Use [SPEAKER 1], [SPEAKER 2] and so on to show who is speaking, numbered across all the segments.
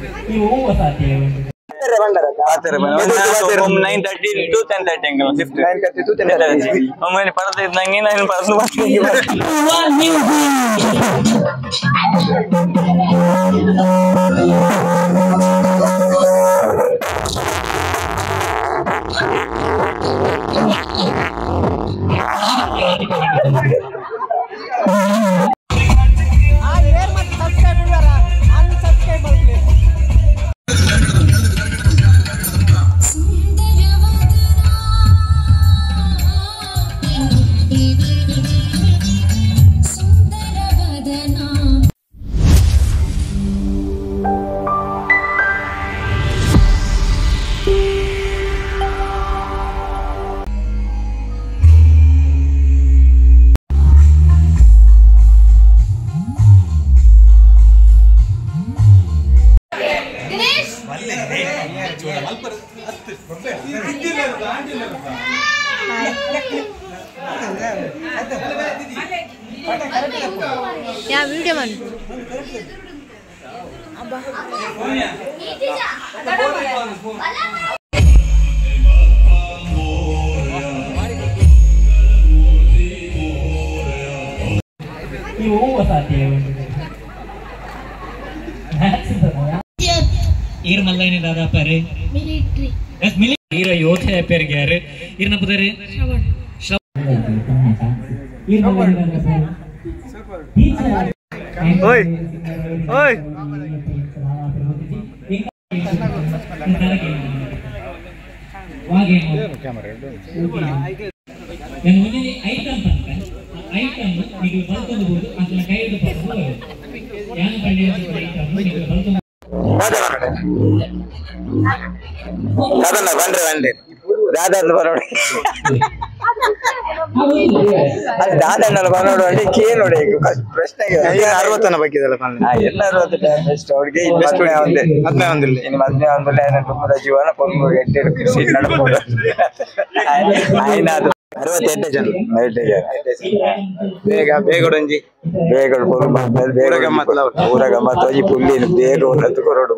[SPEAKER 1] ಸಾಧ್ಯ
[SPEAKER 2] 9:30 to 10:30 angle shift
[SPEAKER 3] 9:30 to 10:30
[SPEAKER 2] ಒಮ್ಮೆ ಪಡದ ಇದ್ದಂಗೆ ನಾನು ಪರಸು ಬರ್ತೀನಿ.
[SPEAKER 4] ಯಾ ವಿಡಿಯೋ ಮಾಡಿ
[SPEAKER 1] ಈರ್ ಮಲ್ಲೈನ ದಾದಾ ಪರೆ
[SPEAKER 4] ಮಿಲಿಟರಿ
[SPEAKER 1] ಎಸ್ ಮಿಲಿ ಈರ ಯೋಧೆ ಪೆರ್ಗ್ಯಾರು ಈರ್ನ ಪುದರೆ
[SPEAKER 4] ಶ್ರವಣ್
[SPEAKER 1] ಈರ್ ಮಲ್ಲೈನ ದಾದಾ ಪರೆ ಟೀಚರ್
[SPEAKER 2] ಓಯ್ ಓಯ್
[SPEAKER 1] ಐಟಮ್ ಪಂಪ ಐಟಮ್ ನೀವು ಬಲ್ತೊಂದು ಅದನ್ನ ಕೈ ಹಿಡಿದು ಯಾನ್ ಪಂಡಿಯ ಐಟಮ್ ನೀವು ಬಲ್ತೊಂದು
[SPEAKER 3] ದಾದಣ್ಣ ಬಂದ್ರೆ ಬಂದೆ ದಾದಣ್ಣ ಬರೋಡೆ ಅದು ದಾದಣ್ಣ ಬರೋಡು అంటే ಕೇಳೋಡೆ ಪ್ರಶ್ನೆಗೆ
[SPEAKER 2] 60 ಬಗ್ಗೆ ಇದೆಲ್ಲ
[SPEAKER 3] ಎಲ್ಲ 60 ಟೈಮ್ ಬೆಸ್ಟ್ ಅವ್ರಿಗೆ ಮದುವೆ ಒಂದೇ
[SPEAKER 2] ಮದುವೆ ಒಂದಿಲ್ಲ
[SPEAKER 3] ಇನ್ನು ಮದುವೆ ಒಂದಿಲ್ಲ ಏನ ಕುಟುಂಬದ ಜೀವನ ಪೊಂಗು ಎಟ್ಟೆ ಕೃಷಿ ನಡ್ಕೊಂಡು ಆಯ್ನ ಅದು
[SPEAKER 2] 68 ಜನ
[SPEAKER 3] 68 ಜನ
[SPEAKER 2] ಬೇಗ ಬೇಗ ಒಂಜಿ
[SPEAKER 3] ಬೇಗ ಬೇಗ
[SPEAKER 2] ಗಮ್ಮತ್
[SPEAKER 3] ಊರ ಗಮ್ಮತ್ ಹೋಗಿ ಪುಲ್ಲಿ ಬೇಗ ಒಂದು ಕೊರಡು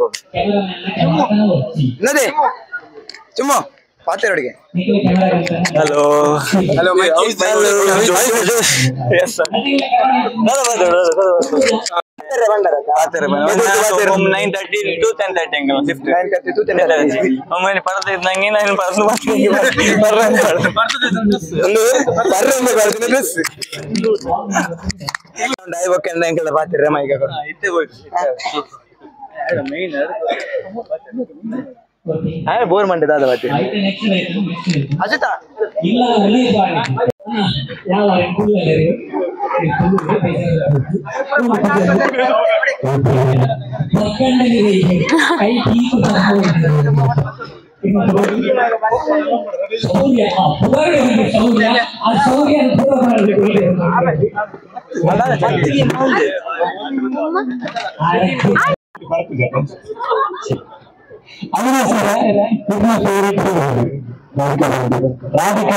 [SPEAKER 2] ನದೇ ಚುಮ್ಮ ಪಾತೆರೊಡಿಗೆ
[SPEAKER 3] hello
[SPEAKER 2] hello
[SPEAKER 3] yes sir
[SPEAKER 2] 9:30 to 10:30 angle shift
[SPEAKER 3] 9:30 to 10:30
[SPEAKER 2] ಒಮ್ಮೆ ಪಡದ ಇದ್ದಂಗೆ ನಾನು ಪರಸು ಬರ್ತೀನಿ.
[SPEAKER 3] ಒಂದು ಡ್ರೆಸ್ ಐವಕ್ಕೆ ಅಂಕಲ್ ಪಾತಿರ ಮೈಕ
[SPEAKER 2] ಇತ್ತೆ ಹೋಯ್ತು
[SPEAKER 3] ಬೋರ್ ಮಂಡೆ ದಾದ ಬಾತಿ
[SPEAKER 2] ಅಜಿತಾ
[SPEAKER 1] ಇಲ್ಲ ಯಾವ
[SPEAKER 5] ರಾಧಿಕಾ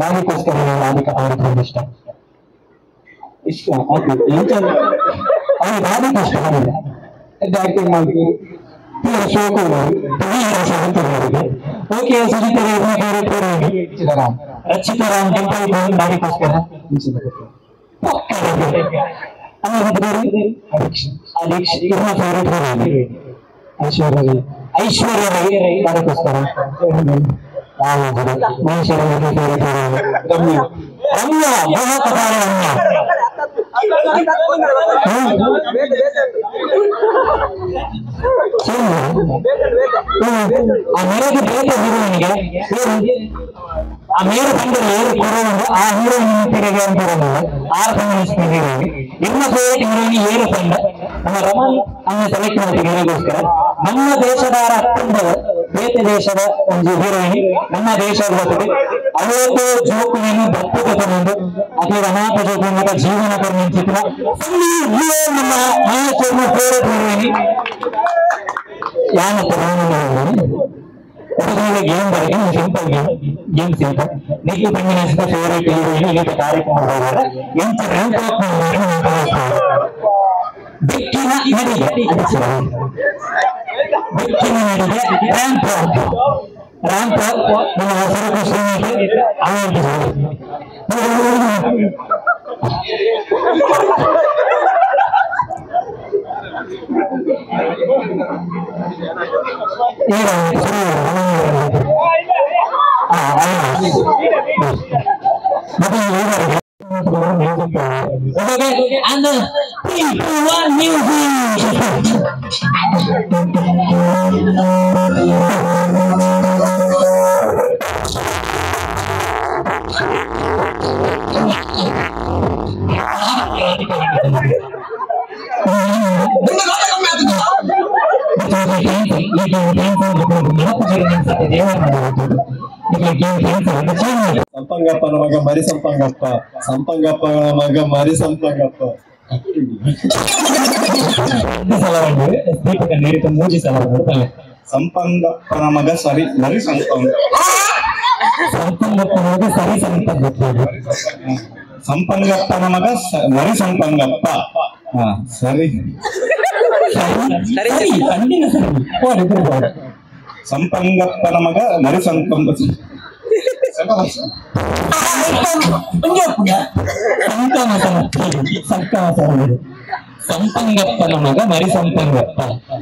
[SPEAKER 5] ರಾಧಿಕೋಸ್ಕರ ರಾಧಿಕಾ ಅವ್ರಿಗೆ ಇಷ್ಟ ಇಷ್ಟ ಅವ್ರು ರಾಧಿಕಾ ಇಷ್ಟ ಮಾಡಿಲ್ಲ ಆಕ್ಟಿಂಗ್ ಮಾಡ್ತೀವಿ ಶೋಕ ಓಕೆ ಸುಜಿತ್ ರಾಮ್ ರಚಿತಾ ರಾಮ್ ಟೆಂಪಲ್ ರಾಧಿಕೋಸ್ಕರ ಐಶ್ವರ್ಯ ಐಶ್ವರ್ಯ ರೈ ರಾಧಿಕೋಸ್ಕರ ರಮ್ಯಾ ರಮ್ಯಾ ರಮ್ಯಾ ಆ ಮೇರೆಗೆ ಬೇಕ ಹೀರೋಯಿನ್ಗೆ ಆ ಮೇರು ಬಂದರೆ ಏರು ಕೊರೋನು ಆ ಹೀರೋಯಿನ್ ತಿರುಗಿ ಅಂತಾರಲ್ಲ ಆರು ಸಂಬಂಧಿಸಿದ ಹೀರೋಯಿನ್ ಇನ್ನ ಫೇವರೇಟ್ ಹೀರೋಯಿನ್ ಏರು ತಂಡ ನಮ್ಮ ರಮನ್ ಅನ್ನು ಸೆಲೆಕ್ಟ್ ಮಾಡ್ತೀವಿ ಹೀರೋಗೋಸ್ಕರ. ನಮ್ಮ ದೇಶದ ಅತ್ಯಂತ ಬೇತೆ ದೇಶದ ಒಂದು ಹೀರೋಯಿನ್ ನಮ್ಮ ದೇಶದ ಬರ್ತದೆ ಅವತ್ತು ಜೋಕುವನ್ನು ದತ್ತಕ ತಂದು ಅದೇ ಅನಾಥ ಜೋಕುವಿನ ಜೀವನ ನಿಂತಿದ್ದ ನಮ್ಮ ಫೇವರೇಟ್ ಹೀರೋಯಿನ್ ಯಾನಪ್ಪ ಗೇಮ್ ಬರಗೆ simple game game simple Nikhil ಪಂಗನೇಶದ ಫೇವರೇಟ್ ಹೀರೋಯಿನ್ ಇಲ್ಲಿ ಕಾರ್ಯಕ್ರಮ ಎಂತ ಬೆಕ್ಕಿನ ನಡಿಗೆ ರ್ಯಾಂಪ್ ರ್ಯಾಂಪ್ ನಮ್ಮ ಹೆಸರು Okay, and the 3, 2, 1, music.
[SPEAKER 4] ಸಂಪಂಗಪ್ಪನ ಮಗ ಮರಿ ಸಂಪಂಗಪ್ಪ, ಸಂಪಂಗಪ್ಪನ ಮಗ ಮರಿ ಸಂಪಂಗಪ್ಪ. ಸಂಪಂಗಪ್ಪನ ಮಗ ಸರಿ ಮರಿ ಸಂಪಂಗ,
[SPEAKER 5] ಸಂಪಂಗಪ್ಪನ ಮಗ ಸರಿ ಸಂಪಂಗಪ್ಪ,
[SPEAKER 4] ಸಂಪಂಗಪ್ಪನ ಮಗ ಮರಿ ಸಂಪಂಗಪ್ಪ. ಸರಿ
[SPEAKER 5] ಸರಿ
[SPEAKER 4] ಸಂಪಂಗಪ್ಪನ ಮಗ ಮರಿ ಸಂಪಂಗ.
[SPEAKER 5] ಸಂಪಂಗಪ್ಪನ ಮಗ ಮರಿ ಸಂಪಂಗಪ್ಪ,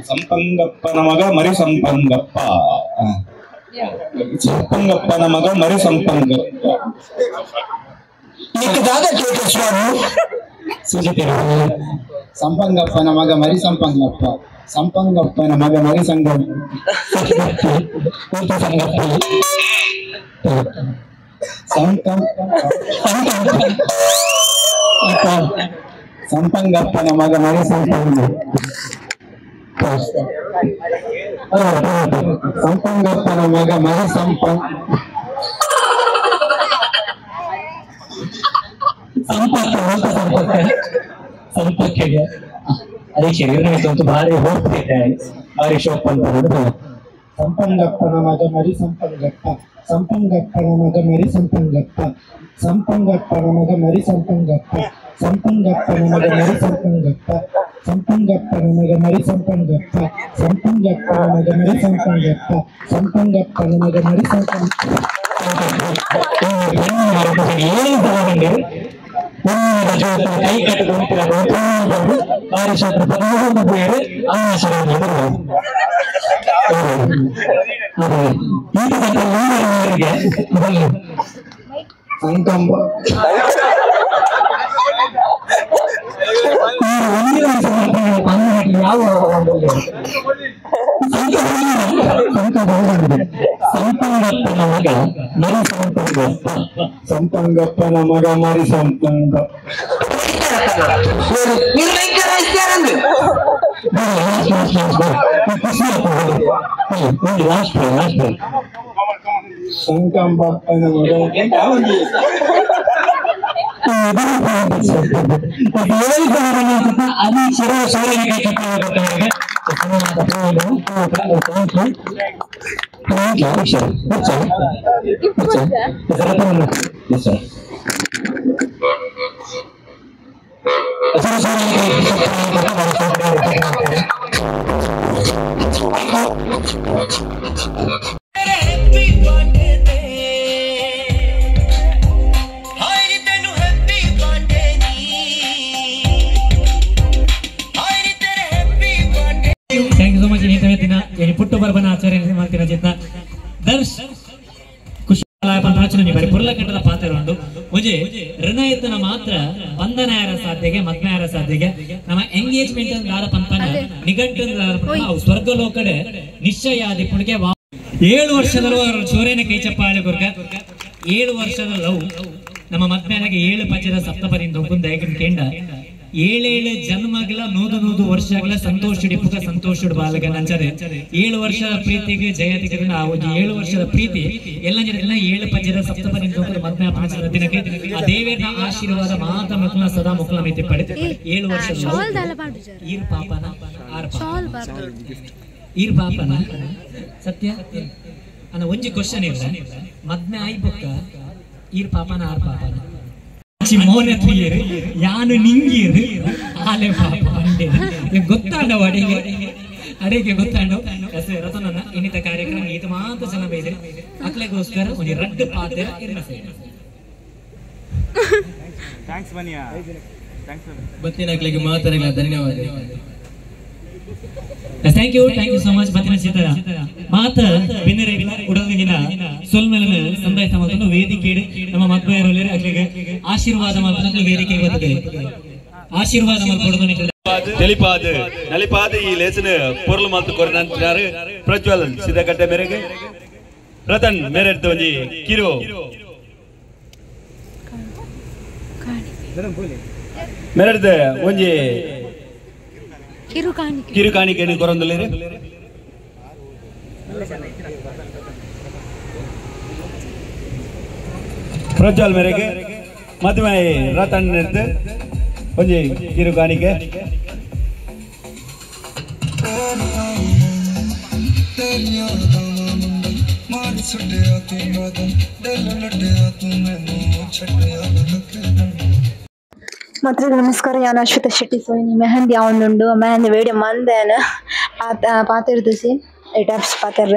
[SPEAKER 4] ಸಂಪಂಗಪ್ಪನ ಮಗ ಮರಿ ಸಂಪಂಗಪ್ಪ, ಸಂಪಂಗಪ್ಪನ ಮಗ ಮರಿ ಸಂಪಂಗಪ್ಪ.
[SPEAKER 6] ಸಂಪಂಗಪ್ಪನ ಮಗ ಮರಿ ಸಂಪಂಗಪ್ಪ, ಸಂಪಂಗಪ್ಪನ ಮಗ ಮರಿ ಸಂಗಪ್ಪ, ಸಂಪಂಗಪ್ಪನ ಮಗ ಮರಿ ಸಂಪಂಗ, ಸಂಪಂಗಪ್ಪನ ಮಗ ಮರಿ ಸಂಪಂಗ.
[SPEAKER 5] ಸಂಪರ್ಕಗೆ ಅದೇ ಶರೀರ ಭಾರಿ ಹೋಗ್ತಿದೆ, ಭಾರಿ ಶೋಕ್ ಅಂತ.
[SPEAKER 6] ಸಂಪಂಗಪ್ಪನ ಮಗ ಮರಿ ಸಂಪಂಗಪ್ಪ, ಸಂಪಂಗಪ್ಪನ ಮಗ ಮರಿ ಸಂಪಂಗಪ್ಪ, ಸಂಪಂಗಪ್ಪನ ಮಗ ಮರಿ ಸಂಪಂಗಪ್ಪ, ಸಂಪಂಗಪ್ಪನ ಮಗ ಮರಿ ಸಂಪಂಗಪ್ಪ, ಸಂಪಂಗಪ್ಪನ ಮಗ ಮರಿ ಸಂಪಂಗಪ್ಪ, ಸಂಪಂಗಪ್ಪನ ಮಗ ಮರಿ ಸಂಪಂಗಪ್ಪ, ಸಂಪಂಗಪ್ಪನ ಮಗ ಮರಿ ಸಂಪಂಗಪ್ಪ.
[SPEAKER 5] ಕೈ ಸಂಪಂಗಪ್ಪನ ಮಗ ಮರಿ ಸಂಪಂಗಪ್ಪ,
[SPEAKER 6] ಸಂಪಂಗಪ್ಪನ ಮಗ ಮರಿ ಸಂಪಂಗ. ಸಂಕಂಬಪ್ಪನ ಮಗ
[SPEAKER 1] Thank you so much. ಪುಟ್ಟು ಬರ್ಬನ ಆಚರಣೆ ಮಾಡ್ತೀರ ಚೇತನ ದರ್ಶ್ ಕುಶಲ ಬರಿ ಪುರ್ಲಕಟ್ಟದ ಪಾತ್ರ ಉಂಟು. ಒಂಜಿ ಋಣಯತನ ಮಾತ್ರ ಬಂಧನ ಯಾರ ಸಾಧ್ಯಗೆ ಮದ್ಮೆ ಯಾರ ಸಾಧ್ಯಗೆ ನಮ್ಮ ಎಂಗೇಜ್ಮೆಂಟ್ ದಾರ ಪಂಪನ ನಿಘಂಟು ಸ್ವರ್ಗ ಲೋಕಡೆ ನಿಶ್ಚಯ ಆದಿ ಪುಣಿಗೆ 7 ವರ್ಷದ ಚೋರೇನ ಕೈ ಚಪ್ಪಾಳೆ ಗುರ್ಗ 7 ವರ್ಷದ ಲವ್ ನಮ್ಮ ಮದ್ಮೆಯಾಗ 7 ಪಂಚದ ಸಪ್ತಪದಿಂದ ದಯಗನ್ ಕೇಂಡ 7 ಜನ್ಮಗಳ 100 ವರ್ಷಗಳ ಸಂತೋಷ ಡಿಪ್ಪುಗ ಸಂತೋಷ ಬಾಲಗ ನಂಚದೆ 7 ವರ್ಷದ ಪ್ರೀತಿಗೆ ಜಯತಿಗೆ ಆ 7 ವರ್ಷದ ಪ್ರೀತಿ ಎಲ್ಲ ಜನ 7 ಪಂಚದ ಸಪ್ತಪದಿಂದ ಮದ್ಮೆ ಪಂಚದ ದಿನಕ್ಕೆ ಆ ದೇವರ ಆಶೀರ್ವಾದ ಮಾತ ಮಕ್ಕಳ ಸದಾ ಮಕ್ಕಳ ಮಿತಿ ಪಡೆದ 7 ವರ್ಷದ ಈರ್ ಪಾಪನ ಆರ್ ಪಾಪ ಈರ್ ಪಾಪನ ಸತ್ಯ ಅನ್ನ ಒಂಜಿ ಕ್ವಶನ್ ಇಲ್ಲ ಮದ್ಮೆ ಆಯ್ಬೊಕ್ಕ ಈರ್ ಪಾಪನ ಆರ್ ಪಾಪನ ಮೋನೆ ತುಯ್ಯರು ಯಾನು ನಿಂಗಿರು ಆಲೆ ಪಾಪ ಅಂಡೆ ಗೊತ್ತಾಂಡ ಅಡಿಗೆ ಅಡಿಗೆ ಗೊತ್ತಾಂಡು ರತನನ್ನ ಇನ್ನಿತ ಕಾರ್ಯಕ್ರಮ ಇದು ಮಾತ್ರ ಜನ ಬೈದ್ರೆ ಅಕ್ಲೆಗೋಸ್ಕರ ಒಂದು ರಡ್ಡು ಪಾತ್ರ ಇರ್ನ
[SPEAKER 7] ಬತ್ತಿನಕ್ಲಿಗೆ ಮಾತಾಡಲ್ಲ ಧನ್ಯವಾದ.
[SPEAKER 1] Thank you, thank you so much. ಬತ್ತಿನ ಚಿತ್ರ ಮಾತ ಬಿನ್ನರೆಗಿನ ಉಡಲಿಗಿನ ಸೊಲ್ಮೆಲನ ಸಂದಾಯ ಸಮಾಜವನ್ನು ವೇದಿಕೆ ನಮ್ಮ ಮದ್ಮಯರಲ್ಲಿ ಅಕ್ಲೆಗೆ ಆಶೀರ್ವಾದ ಮಾಡ್ಕೊಂಡು ವೇದಿಕೆ ಬರ್ತದೆ ಆಶೀರ್ವಾದ ಮಾಡ್ಕೊಂಡು
[SPEAKER 8] தெளிப்பாது நலிப்பாது ಈ ಲೇಸನ ಪೊರ್ಲು ಮಾತು ಕೊರನಂತಿನಾರು ಪ್ರಜ್ವಲ್ ಸಿದ್ದಕಟ್ಟೆ ಮೇರೆಗೆ ರತನ್ ಮೇರೆಡ್ದು ಒಂಜಿ ಕಿರು ಮೇರೆಡ್ದು ಒಂಜಿ ಕಿರು ಕಾಣಿಕೆ ಕೊರಂದುಲ್ಲೇರು. ಪ್ರಜ್ವಲ್ ಮೇರೆಗೆ ಮದುವೆ ರತನ್ ನೆಡ್ದು ಒಂಜಿ ಕಿರು ಕಾಣಿಕೆ.
[SPEAKER 9] ಮಾತ್ರ ನಮಸ್ಕಾರ, ನಾನು ಅಶ್ವಿತಾ ಶೆಟ್ಟಿ. ಸೋಯಿನಿ ಮೆಹಂದಿ ಅವನುಂಡು ಮೆಹಂದಿ ವೇಡಿಯೋ ಮಂದೇನ ಪಾತಿರ್ದಿಸಿ ಏಟ್ ಪಾತಿರ್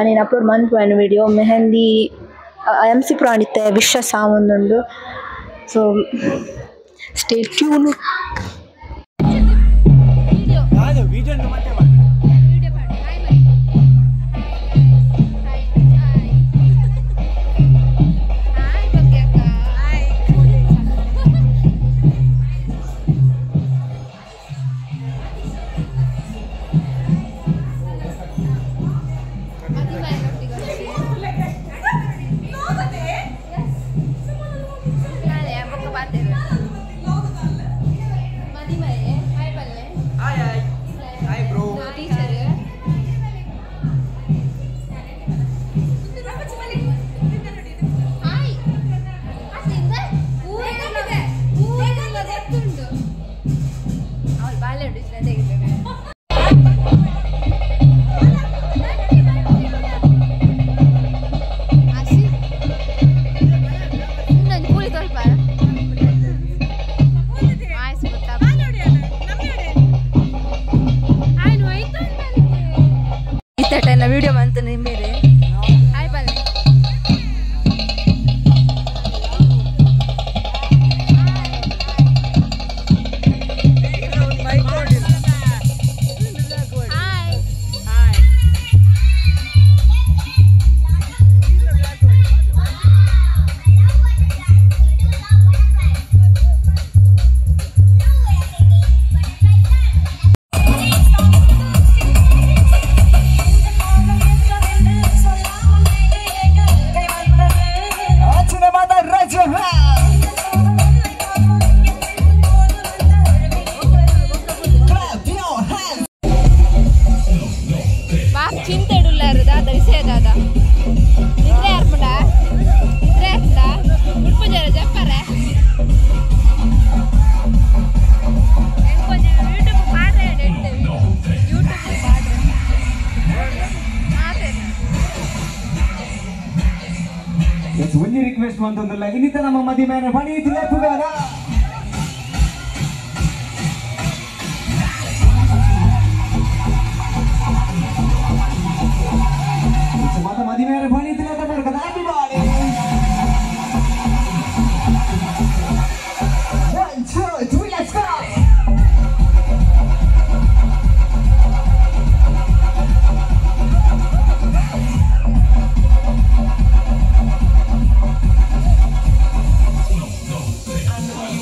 [SPEAKER 9] ನೀನು ಅಪ್ಲೋಡ್ ಮಂತ್ವೇನು ವಿಡಿಯೋ ಮೆಹಂದಿ ಎಂ ಸಿ ಪ್ರಾಣಿತ್ತೆ ವಿಶ್ವ ಸಾವೊಂದುಂಡು. So stay tune.
[SPEAKER 10] Video ಮಂತ ನಿಂಬೇರೆ ಹಾಯ್ ಬಲ್ಲೆ. Hi hi.
[SPEAKER 5] ಒಂಜಿ ರಿಕ್ವೆಸ್ಟ್ ಮಂತೊಂದುಲ್ಲ ಇನ್ನಿತ ನಮ್ಮ ಮದಿಮೇನೆ ಪಣಿ ಲೆಪ್ಪುಗಾರ ಮಾತ ಮದಿಮೇನೆ ಪಣಿ ಲೆಕ್ಕ everybody. 1, 2, 3, let's go.
[SPEAKER 10] I know.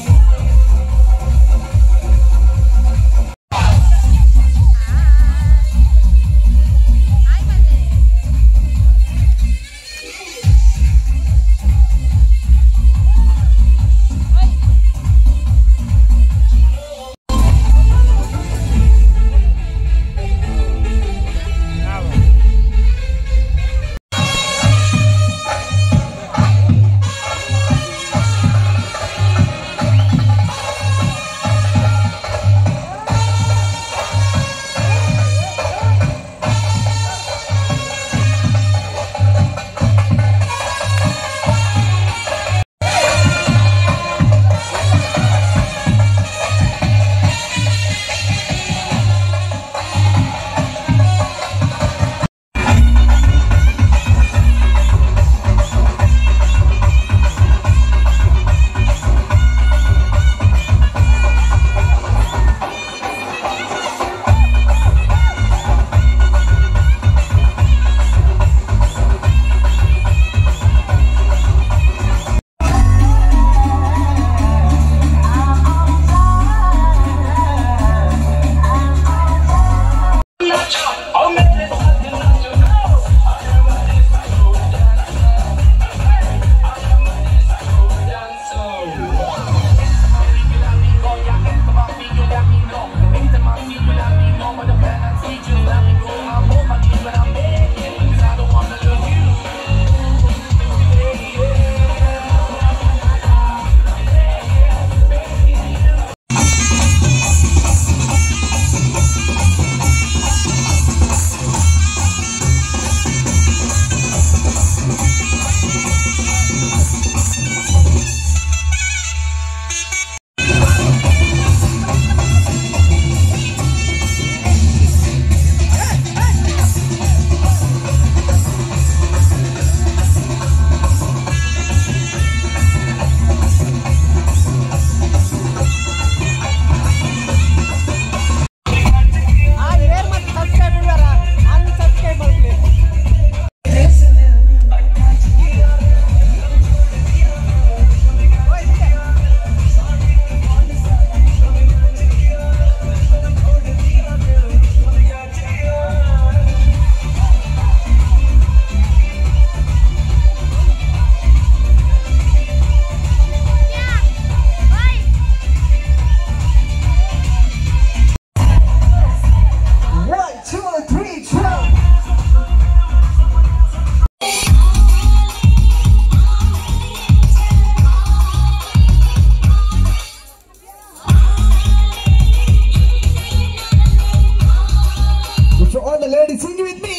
[SPEAKER 11] the ladies sing with me.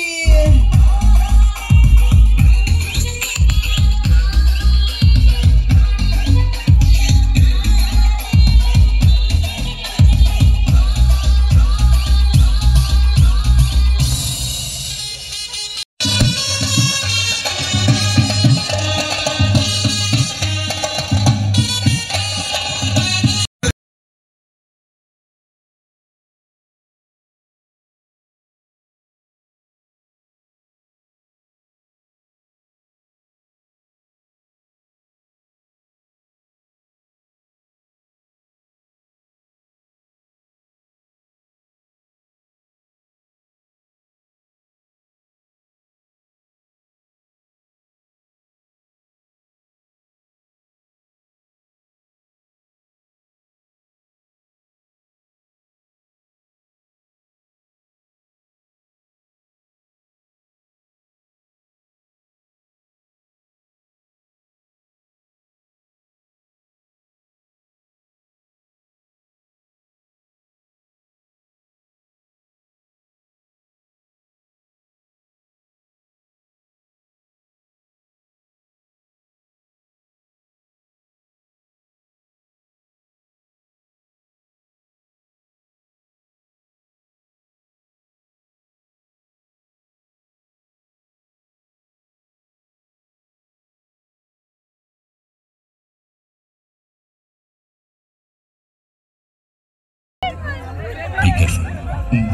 [SPEAKER 12] Be careful.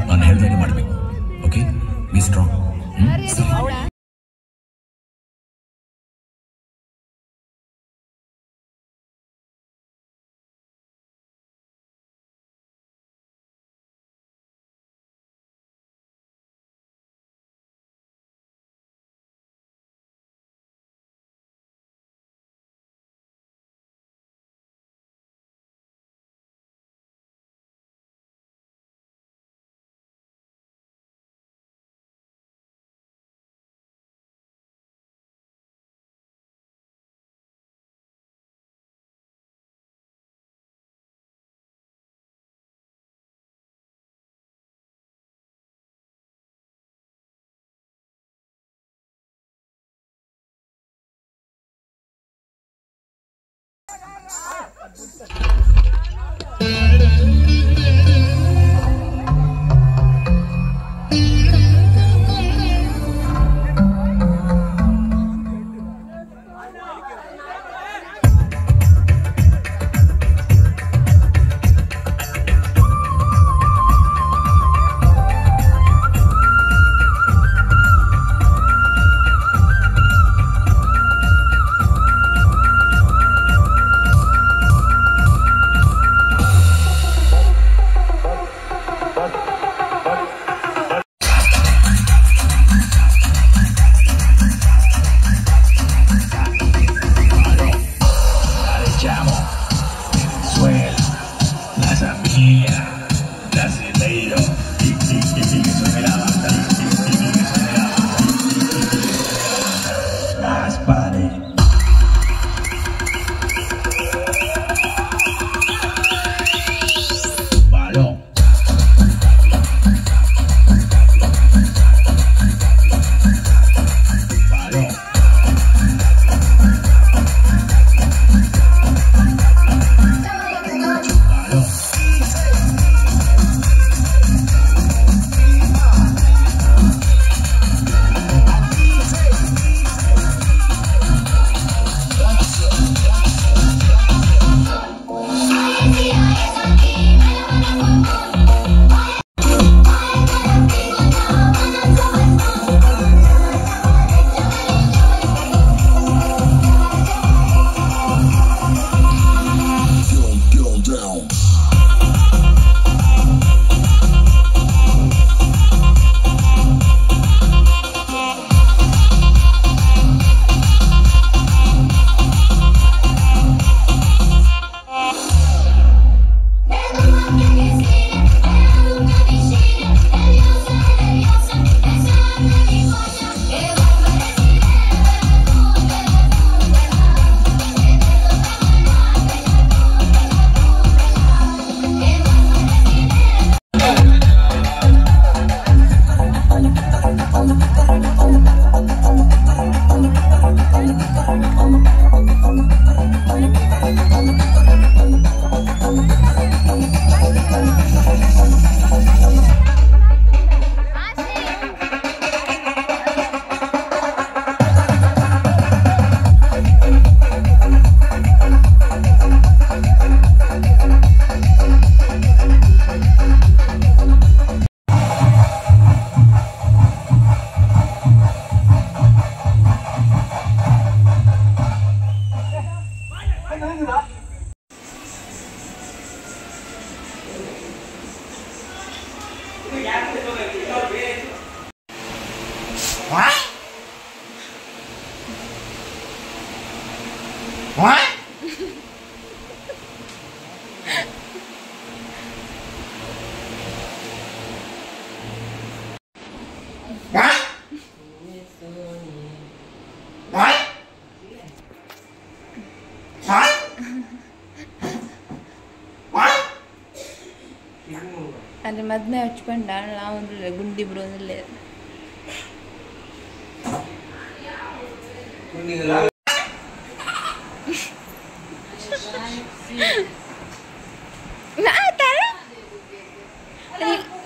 [SPEAKER 12] ನಾನು ಹೇಳ್ದಾಗೆ ಮಾಡಬೇಕು. Okay, be strong.
[SPEAKER 10] ಅಂದ್ರೆ ಮದ್ಮೆ ಹಚ್ಕೊಂಡ ನಾವು ಗುಂಡಿ ಬಿಡೋದಿಲ್ಲ.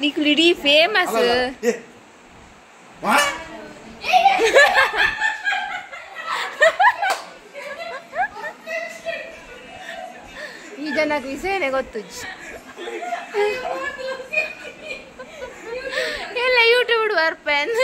[SPEAKER 10] నీకు ఇడీ ఫేమస్. ಈ ಜನಕ್ಕೆ ವಿಷಯನೇ ಗೊತ್ತು. ಎಲ್ಲ ಯೂಟ್ಯೂಬ್ ಬರ್ಪೇನ್.